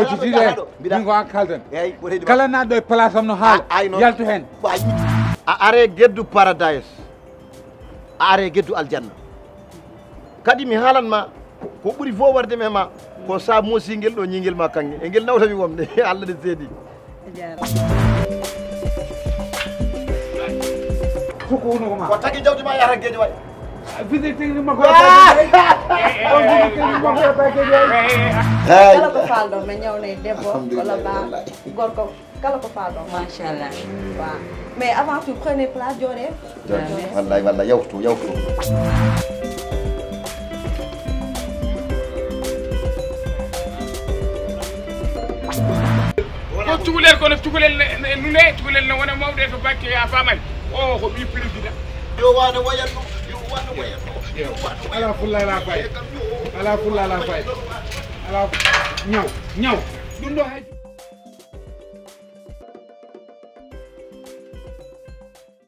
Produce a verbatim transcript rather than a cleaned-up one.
Titi de, min ko an kalden. Kala naɗɗo e place am no haala, yaltu hen. A are geddu paradise. A are geddu aljanna. Kadi mi haalan ma ko ɓuri fof warde mi e ma, ko sa moosi ngel ɗo ñingel ma kanŋe e ngel nawtami wonde. Allah ne seedi. Sukku hunuko ma. Ko tagi jawdi ma yahata geejo way. Visite technique makko. Visite technique makko yahata geejo way. Kala ko falɗo mi ñawna e debbo walla ba gorko. Kala ko falɗo. Machallah. Waaw. Mais avant tout, prenez place, jooɗee. Jooɗee. Wallay, wallay, yawtu, yawtu. Ko cukalel, kono cukalel ne, ne nune, cukalel ne wona mawɗo to bakke, a faamay. O ko ɓii président. Yo waano wayanno, yo waano wayanno. Ala fulla, ala fay. Ala fulla, ala fay. Ala ñaw, ñaw. Ɗum ɗo hay